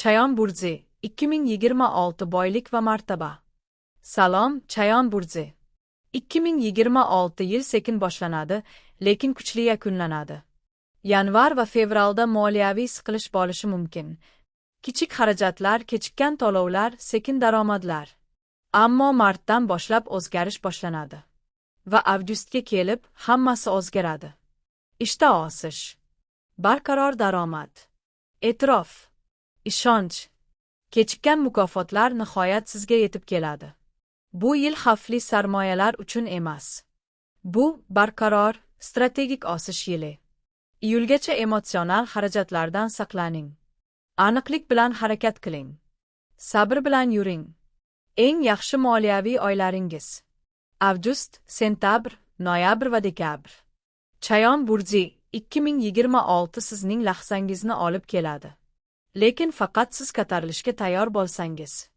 Chayon burji, 2026 boylik va martaba. Salom, Chayon burji. 2026 yil sekin boshlanadi, lekin kuchli yakunlanadi. Yanvar va fevralda moliyaviy siqilish bo'lishi mumkin. Kichik xarajatlar, kechikkan to'lovlar, sekin daromadlar. Ammo martdan boshlab o'zgarish boshlanadi. Va avgustga kelib hammasi o'zgaradi. Ishda o'sish. Barqaror daromad. E'tirof. Ishonch. Kechikkan mukofotlar nihoyat sizga yetib keladi. Bu yil xavfli sarmoyalar uchun emas. Bu barqaror, strategik o'sish yili. Iyulgacha emotsional xarajatlardan saqlaning. Aniqlik bilan harakat qiling. Sabr bilan yuring. Eng yaxshi moliyaviy oylaringiz: avgust, sentabr, noyabr va dekabr. Chayon burji, 2026 sizning lahzangizni olib keladi. Lekin faqat siz ko'tarilishga tayyor bo'lsangiz.